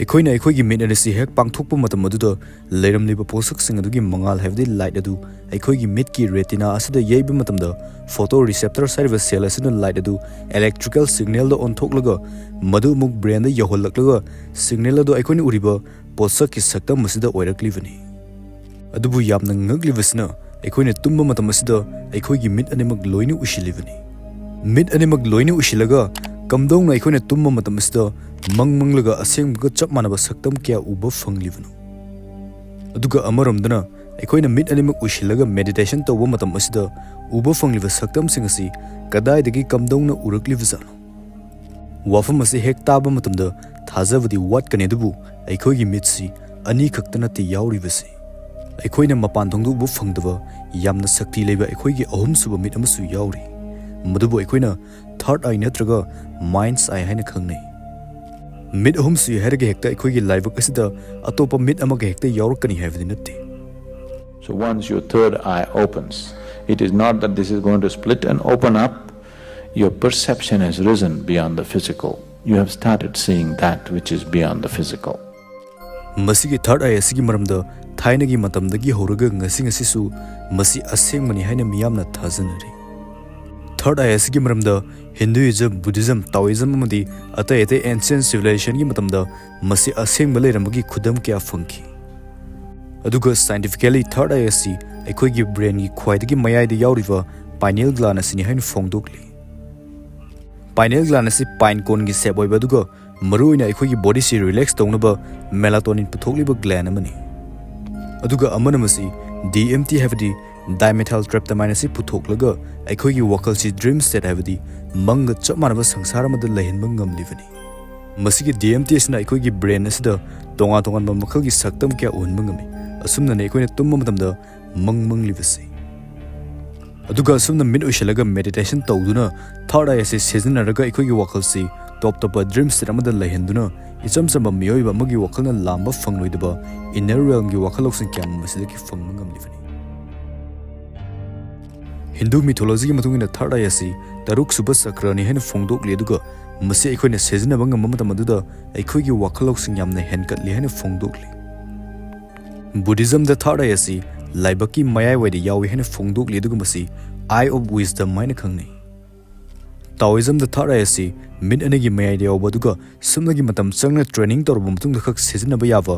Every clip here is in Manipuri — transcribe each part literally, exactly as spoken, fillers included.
ꯑꯩꯈꯣꯏꯅ ꯑꯩꯈꯣꯏꯒꯤ ꯃꯤꯠ ꯑꯅꯤꯁꯤ ꯍꯦꯛ ꯄꯥꯡꯊꯣꯛꯄ ꯃꯇꯝ ꯑꯗꯨꯗ ꯂꯩꯔꯝꯂꯤꯕ ꯄꯣꯠꯁꯛꯁꯤꯡ ꯑꯗꯨꯒꯤ ꯃꯉꯥꯜ, ꯍꯥꯏꯕꯗꯤ light ꯑꯗꯨ ꯑꯩꯈꯣꯏꯒꯤ ꯃꯤꯠꯀꯤ retina ꯑꯁꯤꯗ ꯌꯩꯕ ꯃꯇꯝꯗ, photoreceptors ꯍꯥꯏꯔꯤꯕ cell ꯑꯁꯤꯅ light ꯑꯗꯨ electrical signalꯗ ꯑꯣꯟꯊꯣꯛꯂꯒ ꯃꯗꯨ ꯑꯃꯨꯛ brainꯗ ꯌꯧꯍꯜꯂꯛꯂꯒ signal ꯑꯗꯨ ꯑꯩꯈꯣꯏꯅ ꯎꯔꯤꯕ ꯄꯣꯠꯁꯛꯀꯤ ꯁꯛꯇꯝ ꯑꯁꯤꯗ ꯑꯣꯏꯔꯛꯂꯤꯕꯅꯤ꯫ ꯑꯗꯨꯕꯨ ꯌꯥꯝꯅ ꯉꯛꯂꯤꯕꯁꯤꯅ, ꯑꯩꯈꯣꯏꯅ ꯇꯨꯝꯕ ꯃꯇꯝ ꯑꯁꯤꯗ ꯑꯩꯈꯣꯏꯒꯤ ꯃꯤꯠ ꯑꯅꯤꯃꯛ ꯂꯣꯏꯅ ꯎꯏꯁꯤꯜꯂꯤꯕꯅꯤ꯫ ꯃꯤꯠ ꯑꯅꯤꯃꯛ ꯂꯣꯏꯅ ꯎꯏꯁꯤꯜꯂꯒ ꯀꯝꯗꯧꯅ ꯑꯩꯈꯣꯏꯅ ꯇꯨꯝꯕ ꯃꯇꯝ ꯑꯁꯤꯗ ꯃꯪ ꯃꯪꯂꯒ ꯑꯁꯦꯡꯕꯒ ꯆꯞ ꯃꯥꯟꯅꯕ ꯁꯛꯇꯝ ꯀꯌꯥ ꯎꯕ ꯐꯪꯂꯤꯕꯅꯣ? ꯑꯗꯨꯒ ꯑꯃꯔꯣꯝꯗꯅ, ꯑꯩꯈꯣꯏꯅ ꯃꯤꯠ ꯑꯅꯤꯃꯛ ꯎꯏꯁꯤꯜꯂꯒ meditation ꯇꯧꯕ ꯃꯇꯝ ꯑꯁꯤꯗ ꯎꯕ ꯐꯪꯂꯤꯕ ꯁꯛꯇꯝꯁꯤꯡ ꯑꯁꯤ ꯀꯗꯥꯏꯗꯒꯤ ꯀꯝꯗꯧꯅ ꯎꯔꯛꯂꯤꯕꯖꯥꯠꯅꯣ? ꯋꯥꯐꯝ ꯑꯁꯤ ꯍꯦꯛ ꯇꯥꯕ ꯃꯇꯝꯗ ꯊꯥꯖꯕꯗꯤ ꯋꯥꯠꯀꯅꯤ, ꯑꯗꯨꯕꯨ ꯑꯩꯈꯣꯏꯒꯤ ꯃꯤꯠꯁꯤ ꯑꯅꯤ ꯈꯛꯇ ꯅꯠꯇꯦ ꯌꯥꯎꯔꯤꯕꯁꯤ꯫ ꯑꯩꯈꯣꯏꯅ ꯃꯄꯥꯟ ꯊꯣꯡꯗ ꯎꯕ ꯐꯪꯗꯕ ꯌꯥꯝꯅ ꯁꯛꯇꯤ ꯂꯩꯕ ꯑꯩꯈꯣꯏꯒꯤ ꯑꯍꯨꯝꯁꯨꯕ ꯃꯤꯠ ꯑꯃꯁꯨ ꯌꯥꯎꯔꯤ꯫ ꯃꯗꯨꯕꯨ ꯑꯩꯈꯣꯏꯅ third eye ꯅꯠꯇ꯭ꯔꯒ mind's eye ꯍꯥꯏꯅ ꯈꯪꯅꯩ꯫ ꯃꯤꯠ ꯑꯍꯨꯝ ꯁꯨꯏ ꯍꯥꯏꯔꯒ ꯍꯦꯛꯇ ꯑꯩꯈꯣꯏꯒꯤ ꯂꯥꯏꯕꯛ ꯑꯁꯤꯗ ꯑꯇꯣꯞꯄ ꯃꯤꯠ ꯑꯃꯒ ꯍꯦꯛꯇ ꯌꯥꯎꯔꯛꯀꯅꯤ ꯍꯥꯏꯕꯗꯤ ꯅꯠꯇꯦ꯫ So once your third eye opens, it is not that this is going to split and open up. Your perception has risen beyond the physical. You have started seeing that which is beyond the physical. ꯃꯁꯤꯒꯤ third eye ꯑꯁꯤꯒꯤ ꯃꯔꯝꯗ ꯊꯥꯏꯅꯒꯤ ꯃꯇꯝꯗꯒꯤ ꯍꯧꯔꯒ ꯉꯁꯤ ꯉꯁꯤꯁꯨ ꯃꯁꯤ ꯑꯁꯦꯡꯕꯅꯤ ꯍꯥꯏꯅ ꯃꯤꯌꯥꯝꯅ ꯊꯥꯖꯅꯔꯤ꯫ Third eye ꯑꯁꯤꯒꯤ ꯃꯔꯝꯗ Hinduism, Buddhism, Taoism ꯑꯃꯗꯤ ꯑꯇꯩ ꯑꯇꯩ ancient civilizationꯒꯤ ꯃꯇꯝꯗ ꯃꯁꯤ ꯑꯁꯦꯡꯕ ꯂꯩꯔꯝꯕꯒꯤ ꯈꯨꯗꯝ ꯀꯌꯥ ꯐꯪꯈꯤ꯫ ꯑꯗꯨꯒ scientifically third eye ꯑꯁꯤ ꯑꯩꯈꯣꯏꯒꯤ brainꯒꯤ ꯈ꯭ꯋꯥꯏꯗꯒꯤ ꯃꯌꯥꯏꯗ ꯌꯥꯎꯔꯤꯕ pineal gland ꯑꯁꯤꯅꯤ ꯍꯥꯏꯅ ꯐꯣꯡꯗꯣꯛꯂꯤ꯫ Pineal gland ꯑꯁꯤ pine coneꯒꯤ shape ꯑꯣꯏꯕ, ꯑꯗꯨꯒ ꯃꯔꯨꯑꯣꯏꯅ ꯑꯩꯈꯣꯏꯒꯤ bodyꯁꯤ relax ꯇꯧꯅꯕ melatonin ꯄꯨꯊꯣꯛꯂꯤꯕ gland ꯑꯃꯅꯤ꯫ ꯑꯗꯨꯒ ꯑꯃꯅ ꯃꯁꯤ DMT ꯍꯥꯏꯕꯗꯤ dimethyl tryptamine ꯑꯁꯤ ꯄꯨꯊꯣꯛꯂꯒ ꯑꯩꯈꯣꯏꯒꯤ ꯋꯥꯈꯜꯁꯤ dream state ꯍꯥꯏꯕꯗꯤ ꯃꯪꯒ ꯆꯞ ꯃꯥꯟꯅꯕ ꯁꯪꯁꯥꯔ ꯑꯃꯗ ꯂꯩꯍꯟꯕ ꯉꯝꯂꯤꯕꯅꯤ꯫ ꯃꯁꯤꯒꯤ DMT ꯑꯁꯤꯅ ꯑꯩꯈꯣꯏꯒꯤ brain ꯑꯁꯤꯗ ꯇꯣꯉꯥꯟ ꯇꯣꯉꯥꯟꯕ ꯃꯈꯜꯒꯤ ꯁꯛꯇꯝ ꯀꯌꯥ ꯎꯍꯟꯕ ꯉꯝꯃꯤ꯫ ꯑꯁꯨꯝꯅꯅꯤ ꯑꯩꯈꯣꯏꯅ ꯇꯨꯝꯕ ꯃꯇꯝꯗ ꯃꯪ ꯃꯪꯂꯤꯕꯁꯤ꯫ ꯑꯗꯨꯒ ꯑꯁꯨꯝꯅ ꯃꯤꯠ ꯎꯏꯁꯤꯜꯂꯒ meditation ꯇꯧꯗꯨꯅ third eye ꯑꯁꯤ ꯁꯤꯖꯤꯟꯅꯔꯒ ꯑꯩꯈꯣꯏꯒꯤ ꯋꯥꯈꯜꯁꯤ ꯇꯣꯞ ꯇꯣꯞꯄ dream state ꯑꯃꯗ ꯂꯩꯍꯟꯗꯨꯅ ꯏꯆꯝ ꯆꯝꯕ ꯃꯤꯑꯣꯏꯕ ꯑꯃꯒꯤ ꯋꯥꯈꯜꯅ ꯂꯥꯝꯕ ꯐꯪꯂꯣꯏꯗꯕ inner realmꯒꯤ ꯋꯥꯈꯜ ꯂꯧꯁꯤꯡ ꯀꯌꯥ ꯑꯃ ꯃꯁꯤꯗꯒꯤ ꯐꯪꯕ ꯉꯝꯂꯤꯕꯅꯤ꯫ Hindu mythologyꯒꯤ ꯃꯇꯨꯡ ꯏꯟꯅ third eye ꯑꯁꯤ ꯇꯔꯨꯛ ꯁꯨꯕ ꯆꯀ꯭ꯔꯅꯤ ꯍꯥꯏꯅ ꯐꯣꯡꯗꯣꯛꯂꯤ, ꯑꯗꯨꯒ ꯃꯁꯤ ꯑꯩꯈꯣꯏꯅ ꯁꯤꯖꯤꯟꯅꯕ ꯉꯝꯕ ꯃꯇꯝ ꯑꯗꯨꯗ ꯑꯩꯈꯣꯏꯒꯤ ꯋꯥꯈꯜ ꯂꯧꯁꯤꯡ ꯌꯥꯝꯅ ꯍꯦꯟꯒꯠꯂꯤ ꯍꯥꯏꯅ ꯐꯣꯡꯗꯣꯛꯂꯤ꯫ ꯕꯨꯙꯤꯖꯝꯗ ꯊꯥꯔꯠ ꯑꯥꯏ ꯑꯁꯤ ꯂꯥꯏꯕꯛꯀꯤ ꯃꯌꯥꯏꯋꯥꯏꯗ ꯌꯥꯎꯏ ꯍꯥꯏꯅ ꯐꯣꯡꯗꯣꯛꯂꯤ, ꯑꯗꯨꯒ ꯃꯁꯤ Eye of Wisdom ꯍꯥꯏꯅ ꯈꯪꯅꯩ꯫ ꯇꯥꯑꯣꯏꯖꯝꯗ ꯊꯥꯔꯠ ꯑꯥꯏ ꯑꯁꯤ ꯃꯤꯠ ꯑꯅꯤꯒꯤ ꯃꯌꯥꯏꯗ ꯌꯥꯎꯕ, ꯑꯗꯨꯒ ꯁꯨꯞꯅꯒꯤ ꯃꯇꯝ ꯆꯪꯅ ꯇ꯭ꯔꯦꯅꯤꯡ ꯇꯧꯔꯕ ꯃꯇꯨꯡꯗ ꯈꯛ ꯁꯤꯖꯤꯟꯅꯕ ꯌꯥꯕ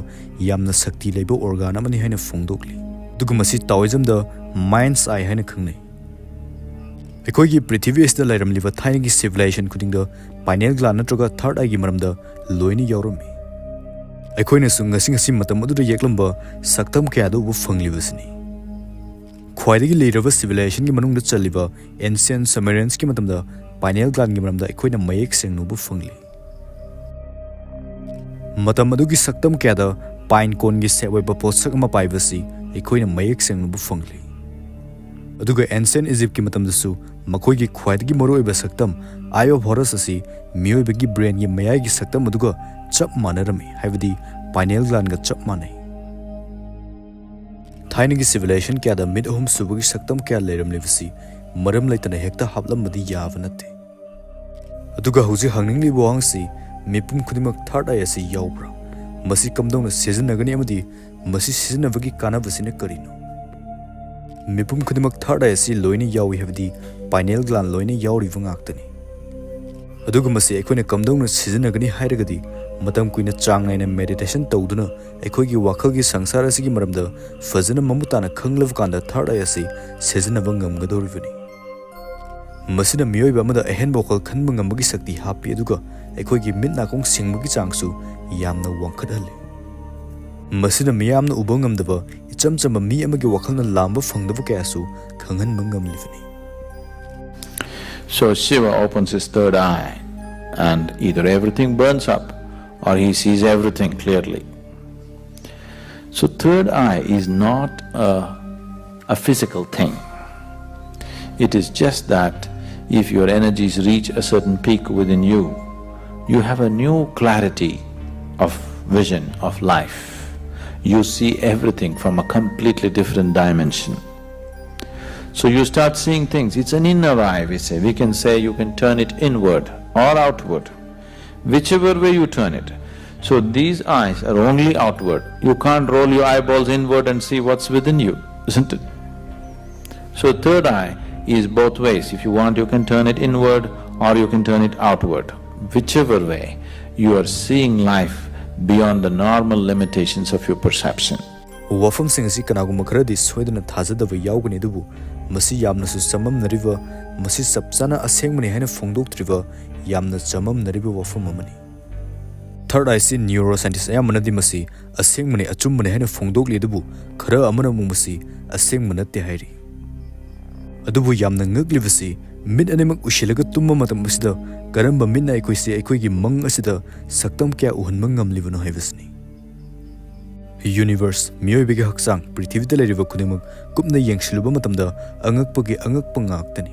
ꯌꯥꯝꯅ ꯁꯛꯇꯤ ꯂꯩꯕ ꯑꯣꯔꯒꯥꯟ ꯑꯃꯅꯤ ꯍꯥꯏꯅ ꯐꯣꯡꯗꯣꯛꯂꯤ꯫ ꯑꯗꯨꯒ ꯃꯁꯤ ꯇꯥꯑꯣꯏꯖꯝꯗ Mind's Eye ꯍꯥꯏꯅ ꯈꯪꯅꯩ꯫ ꯑꯩꯈꯣꯏꯒꯤ ꯄ꯭ꯔꯤꯊꯤꯕꯤ ꯑꯁꯤꯗ ꯂꯩꯔꯝꯂꯤꯕ ꯊꯥꯏꯅꯒꯤ ꯁꯤꯚꯤꯂꯥꯏꯖꯦꯁꯟ ꯈꯨꯗꯤꯡꯗ ꯄꯥꯏꯅꯦꯜ ꯒ꯭ꯂꯥꯟ ꯅꯠꯇ꯭ꯔꯒ ꯊꯥꯔꯠ ꯑꯥꯏꯒꯤ ꯃꯔꯝꯗ ꯂꯣꯏꯅ ꯌꯥꯎꯔꯝꯃꯤ꯫ ꯑꯩꯈꯣꯏꯅꯁꯨ ꯉꯁꯤ ꯉꯁꯤ ꯃꯇꯝ ꯑꯗꯨꯗ ꯌꯦꯛꯂꯝꯕ ꯁꯛꯇꯝ ꯀꯌꯥꯗ ꯎꯕ ꯐꯪꯂꯤꯕꯁꯤꯅꯤ꯫ ꯈ꯭ꯋꯥꯏꯗꯒꯤ ꯂꯤꯔꯕ ꯁꯤꯚꯤꯂꯥꯏꯖꯦꯁꯟꯒꯤ ꯃꯅꯨꯡꯗ ꯆꯜꯂꯤꯕ ꯑꯦꯟꯁꯤꯌꯟ ꯁꯃꯦꯔꯤꯌꯟꯁꯀꯤ ꯃꯇꯝꯗ ꯄꯥꯏꯅꯦꯜ ꯒ꯭ꯂꯥꯟꯒꯤ ꯃꯔꯝꯗ ꯑꯩꯈꯣꯏꯅ ꯃꯌꯦꯛ ꯁꯦꯡꯅ ꯎꯕ ꯐꯪꯂꯤ꯫ ꯃꯇꯝ ꯑꯗꯨꯒꯤ ꯁꯛꯇꯝ ꯀꯌꯥꯗ ꯄꯥꯏꯟ ꯀꯣꯟꯒꯤ ꯁꯦꯞ ꯑꯣꯏꯕ ꯄꯣꯠꯁꯛ ꯑꯃ ꯄꯥꯏꯕꯁꯤ ꯑꯩꯈꯣꯏꯅ ꯃꯌꯦꯛ ꯁꯦꯡꯅ ꯎꯕ ꯐꯪꯂꯤ꯫ ꯑꯗꯨꯒ ꯑꯦꯟꯁꯤꯌꯟ ꯏꯖꯤꯞꯀꯤ ꯃꯇꯝꯗꯁꯨ ꯃꯈꯣꯏꯒꯤ ꯈ꯭ꯋꯥꯏꯗꯒꯤ ꯃꯔꯨꯑꯣꯏꯕ ꯁꯛꯇꯝ Eye of Horus ꯑꯁꯤ ꯃꯤꯑꯣꯏꯕꯒꯤ ꯕ꯭ꯔꯦꯟꯒꯤ ꯃꯌꯥꯏꯒꯤ ꯁꯛꯇꯝ ꯑꯗꯨꯒ ꯆꯞ ꯃꯥꯟꯅꯔꯝꯃꯤ, ꯍꯥꯏꯕꯗꯤ ꯄꯥꯏꯅꯦꯜ ꯒ꯭ꯂꯥꯟꯒ ꯆꯞ ꯃꯥꯟꯅꯩ꯫ ꯊꯥꯏꯅꯒꯤ ꯁꯤꯚꯤꯂꯥꯏꯖꯦꯁꯟ ꯀꯌꯥꯗ ꯃꯤꯠ ꯑꯍꯨꯝ ꯁꯨꯕꯒꯤ ꯁꯛꯇꯝ ꯀꯌꯥ ꯂꯩꯔꯝꯂꯤꯕꯁꯤ ꯃꯔꯝ ꯂꯩꯇꯅ ꯍꯦꯛꯇ ꯍꯥꯞꯂꯝꯕꯗꯤ ꯌꯥꯕ ꯅꯠꯇꯦ꯫ ꯑꯗꯨꯒ ꯍꯧꯖꯤꯛ ꯍꯪꯅꯤꯡꯂꯤꯕ ꯋꯥꯍꯪꯁꯤ, ꯃꯤꯄꯨꯝ ꯈꯨꯗꯤꯡꯃꯛ ꯊꯥꯔꯠ ꯑꯥꯏ ꯑꯁꯤ ꯌꯥꯎꯕ꯭ꯔꯥ? ꯃꯁꯤ ꯀꯝꯗꯧꯅ ꯁꯤꯖꯤꯟꯅꯒꯅꯤ ꯑꯃꯗꯤ ꯃꯁꯤ ꯁꯤꯖꯤꯟꯅꯕꯒꯤ ꯀꯥꯟꯅꯕꯁꯤꯅ ꯀꯔꯤꯅꯣ? ꯃꯤꯄꯨꯝ ꯈꯨꯗꯤꯡꯃꯛ ꯊꯥꯔꯠ ꯑꯥꯏ ꯑꯁꯤ ꯂꯣꯏꯅ ꯌꯥꯎꯏ, ꯍꯥꯏꯕꯗꯤ ꯄꯥꯏꯅꯦꯜ ꯒ꯭ꯂꯥꯟ ꯂꯣꯏꯅ ꯌꯥꯎꯔꯤꯕ ꯉꯥꯛꯇꯅꯤ꯫ ꯑꯗꯨꯒ ꯃꯁꯤ ꯑꯩꯈꯣꯏꯅ ꯀꯝꯗꯧꯅ ꯁꯤꯖꯤꯟꯅꯒꯅꯤ ꯍꯥꯏꯔꯒꯗꯤ, ꯃꯇꯝ ꯀꯨꯏꯅ ꯆꯥꯡ ꯅꯥꯏꯅ ꯃꯦꯗꯤꯇꯦꯁꯟ ꯇꯧꯗꯨꯅ ꯑꯩꯈꯣꯏꯒꯤ ꯋꯥꯈꯜꯒꯤ ꯁꯪꯁꯥꯔ ꯑꯁꯤꯒꯤ ꯃꯔꯝꯗ ꯐꯖꯅ ꯃꯃꯨꯠ ꯇꯥꯅ ꯈꯪꯂꯕ ꯀꯥꯟꯗ ꯊꯥꯔꯠ ꯑꯥꯏ ꯑꯁꯤ ꯁꯤꯖꯤꯟꯅꯕ ꯉꯝꯒꯗꯧꯔꯤꯕꯅꯤ꯫ ꯃꯁꯤꯅ ꯃꯤꯑꯣꯏꯕ ꯑꯃꯗ ꯑꯍꯦꯟꯕ ꯋꯥꯈꯜ ꯈꯟꯕ ꯉꯝꯕꯒꯤ ꯁꯛꯇꯤ ꯍꯥꯞꯄꯤ, ꯑꯗꯨꯒ ꯑꯩꯈꯣꯏꯒꯤ ꯃꯤꯠ ꯅꯥꯀꯣꯡ ꯁꯤꯡꯕꯒꯤ ꯆꯥꯡꯁꯨ ꯌꯥꯝꯅ ꯋꯥꯡꯈꯠꯍꯜꯂꯤ꯫ ꯃꯁꯤꯅ ꯃꯤꯌꯥꯝꯅ ꯎꯕ ꯉꯝꯗꯕ ꯏꯆꯝ ꯆꯝꯕ ꯃꯤ ꯑꯃꯒꯤ ꯋꯥꯈꯜꯅ ꯂꯥꯝꯕ ꯐꯪꯗꯕ ꯀꯌꯥꯁꯨ ꯈꯪꯍꯟꯕ ꯉꯝꯂꯤꯕꯅꯤ꯫ So Shiva opens his third eye, and either everything burns up or he sees everything clearly. So, third eye is not a, a physical thing. It is just that if your energies reach a certain peak within you, you have a new clarity of vision of life. You see everything from a completely different dimension. So you start seeing things. It's an inner eye, we say. We can say you can turn it inward. or outward, whichever way you turn it. So these eyes are only outward. You can't roll your eyeballs inward and see what's within you, isn't it? So third eye is both ways. If you want, you can turn it inward or you can turn it outward. Whichever way, you are seeing life beyond the normal limitations of your perception. ꯋꯥꯐꯝꯁꯤꯡ ꯑꯁꯤ ꯀꯅꯥꯒꯨꯝꯕ ꯈꯔꯗꯤ ꯁꯣꯏꯗꯅ ꯊꯥꯖꯗꯕ ꯌꯥꯎꯒꯅꯤ, ꯑꯗꯨꯕꯨ ꯃꯁꯤ ꯌꯥꯝꯅꯁꯨ ꯆꯃꯝꯅꯔꯤꯕ, ꯃꯁꯤ ꯆꯞ ꯆꯥꯅ ꯑꯁꯦꯡꯕꯅꯤ ꯍꯥꯏꯅ ꯐꯣꯡꯗꯣꯛꯇ꯭ꯔꯤꯕ ꯌꯥꯝꯅ ꯆꯃꯝꯅꯔꯤꯕ ꯋꯥꯐꯝ ꯑꯃꯅꯤ꯫ ꯊꯔꯗ ꯑꯥꯏꯁꯤ ꯅ꯭ꯌꯨꯔꯣ ꯁꯥꯏꯟꯇꯤꯁ ꯑꯌꯥꯝꯕꯅꯗꯤ ꯃꯁꯤ ꯑꯁꯦꯡꯕꯅꯤ, ꯑꯆꯨꯝꯕꯅꯤ ꯍꯥꯏꯅ ꯐꯣꯡꯗꯣꯛꯂꯤ, ꯑꯗꯨꯕꯨ ꯈꯔ ꯑꯃꯅ ꯑꯃꯨꯛ ꯃꯁꯤ ꯑꯁꯦꯡꯕ ꯅꯠꯇꯦ ꯍꯥꯏꯔꯤ꯫ ꯑꯗꯨꯕꯨ ꯌꯥꯝꯅ ꯉꯛꯂꯤꯕꯁꯤ, ꯃꯤꯠ ꯑꯅꯤꯃꯛ ꯎꯏꯁꯤꯜꯂꯒ ꯇꯨꯝꯕ ꯃꯇꯝ ꯑꯁꯤꯗ ꯀꯔꯝꯕ ꯃꯤꯠꯅ ꯑꯩꯈꯣꯏꯁꯦ ꯑꯩꯈꯣꯏꯒꯤ ꯃꯪ ꯑꯁꯤꯗ ꯁꯛꯇꯝ ꯀꯌꯥ ꯎꯍꯟꯕ ꯉꯝꯂꯤꯕꯅꯣ ꯍꯥꯏꯕꯁꯤꯅꯤ꯫ ꯌꯨꯅꯤꯚꯔꯁ, ꯃꯤꯑꯣꯏꯕꯒꯤ ꯍꯛꯆꯥꯡ, ꯄ꯭ꯔꯤꯊꯤꯕꯤꯗ ꯂꯩꯔꯤꯕ ꯈꯨꯗꯤꯡꯃꯛ ꯀꯨꯞꯅ ꯌꯦꯡꯁꯤꯜꯂꯨꯕ ꯃꯇꯝꯗ ꯑꯉꯛꯄꯒꯤ ꯑꯉꯛꯄ ꯉꯥꯛꯇꯅꯤ꯫